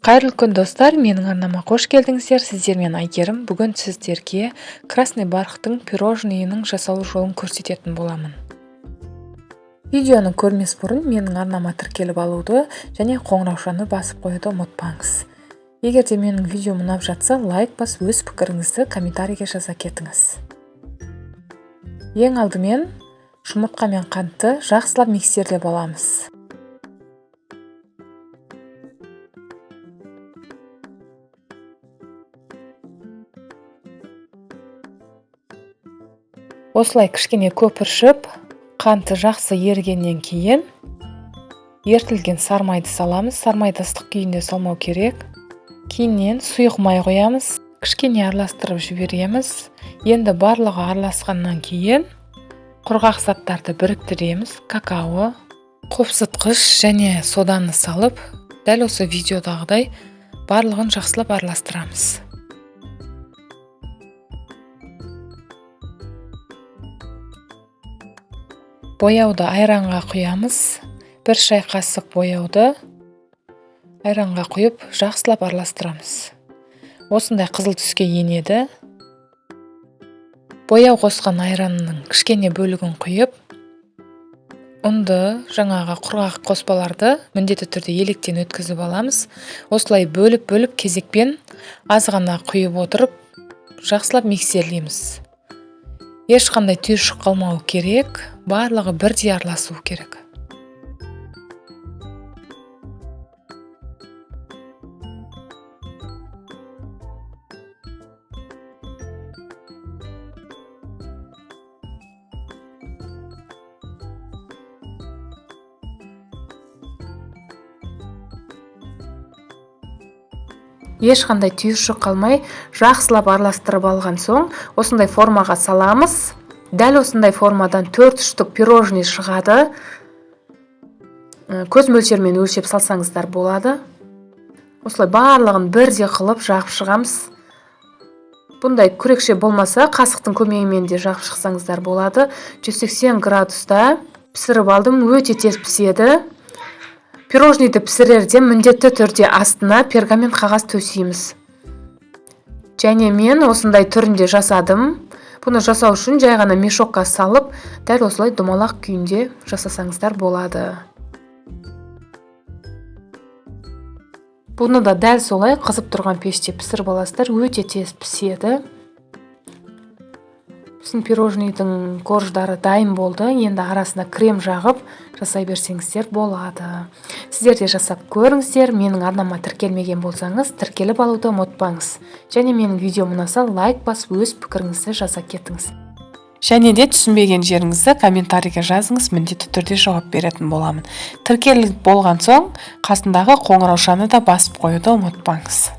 Қайырлы күн, достар! Менің арнама қош келдіңіздер! Сіздермен Әйгерім. Бүгін сіздерге Красный бархаттың пирожныйының жасалу жолын көрсететін боламын. Видеоны көрмес бұрын менің арнама тіркеліп алуды және қоңыраушаны басып қоюды ұмытпаңыз. Егер де менің видеом ұнап жатса, лайк басып, өз пікіріңізді комментарийге жаза кетіңіз. Ең алдымен жұмыртқа мен қантты жақсылап миксерлеп аламыз. Осылай кішкене көпіршіп, қанты жақсы ерігеннен кейін ерітілген сармайды саламыз. Сармайды ыстық күйінде салмау керек. Кейіннен сұйық май құямыз, кішкене араластырып жібереміз. Енді барлығы араласқаннан кейін құрғақ заттарды біріктіреміз. Какао, қопсытқыш және соданы салып, дәл осы видеодағыдай барлығын жақсылап араластырамыз. Бояуды айранға құямыз. 1 шай қасық бояуды айранға құйып, жақсылап араластырамыз. Осындай қызыл түске енеді. Бояу қосқан айранның кішкене бөлігін құйып, ұнды, жаңағы құрғақ қоспаларды міндетті түрде електен өткізіп аламыз. Осылай бөліп-бөліп, кезекпен аз ғана құйып отырып, жақсылап миксерлейміз. Ешқандай түйіршік қалмауы керек, барлығы бірдей араласуы керек. Ешқандай түйіршік қалмай, жақсылап араластырып алған соң, осындай формаға саламыз. Дәл осындай формадан 4 штук пирожный шығады. Көз мөлшерімен өлшеп салсаңыздар болады. Осылай барлығын бірдей қылып жағып шығамыз. Бұндай күрекше болмаса, қасықтың көмегімен де жағып шықсаңыздар болады. 180 градуста пісіріп алдым, өте тез піседі. Пирожныйды пісірерде міндетті түрде астына пергамент қағаз төсейміз. Және мен осындай түрінде жасадым. Бұны жасау үшін жай ғана мешокқа салып, дәл осылай домалақ күйінде жасасаңыздар болады. Бұны да дәл солай қызып тұрған пеште пісіріп аласыздар, өте тез піседі. Біздің пирожныйдың корждары дайын болды. Енді арасына крем жағып жасай берсеңіздер болады. Сіздер де жасап көріңіздер. Менің арнама тіркелмеген болсаңыз, тіркеліп алуды ұмытпаңыз. Және менің видеом ұнаса, лайк басып, өз пікіріңізді жаза кетіңіз. Және де түсінбеген жеріңізді комментарийге жазыңыз, міндетті түрде жауап беретін боламын. Тіркеліп болған соң, қасындағы қоңыраушаны да басып қоюды ұмытпаңыз.